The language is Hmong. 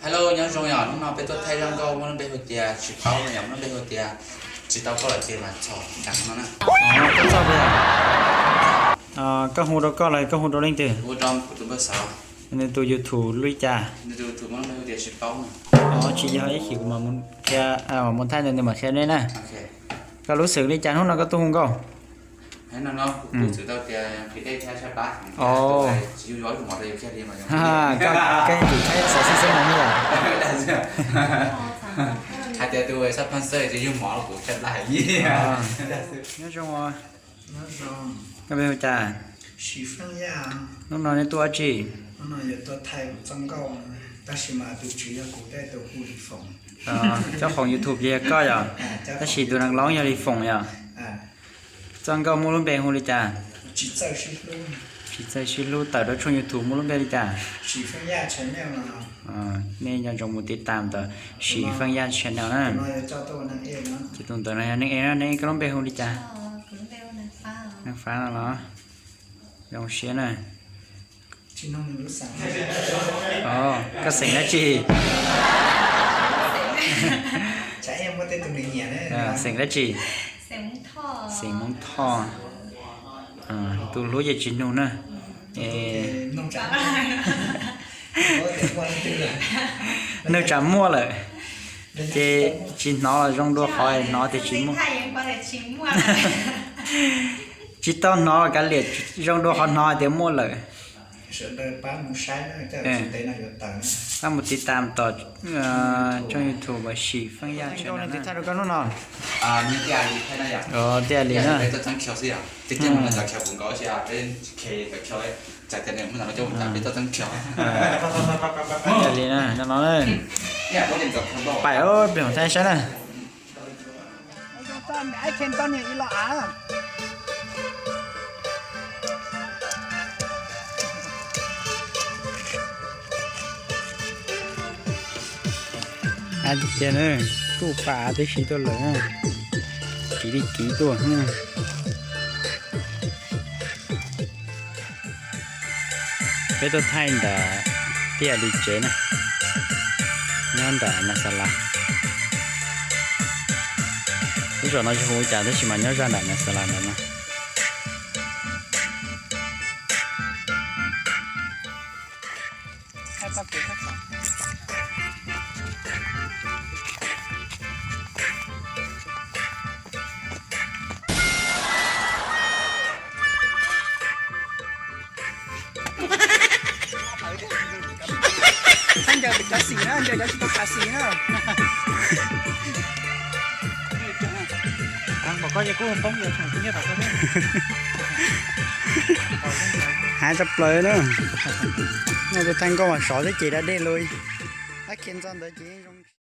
Hello, nyob zoo yom, hnub no peb tuaj thaij zaj nkauj muaj lub npe hu tias tsis paub no yom, muaj lub npe hu tias tsis tau koj lawm ces mam txhom dam no na. Koj txog tias koj hu rau koj los koj hu rau leej twg? Nws tus YouTube lub li cas? Tsis yog, ib chim kuv mam mus qhia, mam mus thaij ntawd nws mam qhia nej na. Koj lub xwm li cas hnub no koj tuaj hu nkauj? Koj yeej tsum thaij xov xwm xwb mog yom. Hais tias tus xab phaj xawj tsis yug mov kuv thaij laj. Nyob zoo, koj npe hu cas? Hnub no nej tuaj ua dab tsi? Cov khoom YouTube ces yog koj yom, tab sis tus neeg loob yog Li Foom yom. Txoj nkauj muaj lub npe hu li cas? Tsis txawj sib hlub tawm rau tshooj YouTube muaj lub npe li cas? Nej nco ntsoov mus tiv tam ntawm Sim Feej Yaj channel na. Ces tus ntawd no yog neeg es na, neeg es koj lub npe hu li cas? Neeg Fav no los? Zoo siab na. Koj xeem dab tsi? Xeem dab tsi? Xeem Hmoob Thoj. Tus hlub ces tsis nug na. Nug tsam muaj lawm, ces tsis hnov los zoo dua qhov hnov tias tsis muaj. Tsis tau hnov los kav liam, zoo dua qhov hnov tias muaj lawm. Pab mus tiv tam tom tshooj YouTube Sim Feej Yaj channel na. Tij Li na. Tij Li na, no pais peb mus thaij saib na. Av tiag tiag na, kuj pam tib si tuaj lawm, kiv li kiv tuaj. Peb tuaj thaij ntawm Tij Lis tsev na, nyob nram Nas Xas Las. Lub zos no tsis hu ua cas tab sis mas nyob zaj nram Nas Xas Las ntawd na. Txhob ncaws pem cov xim na, ncaws cov tsis tau khav xim na. Hav tshaj plaws na. Noj tus thaij nkauj mas sov thiab ces da dej lug. Ab khiav ntxo ntawd ces zoo.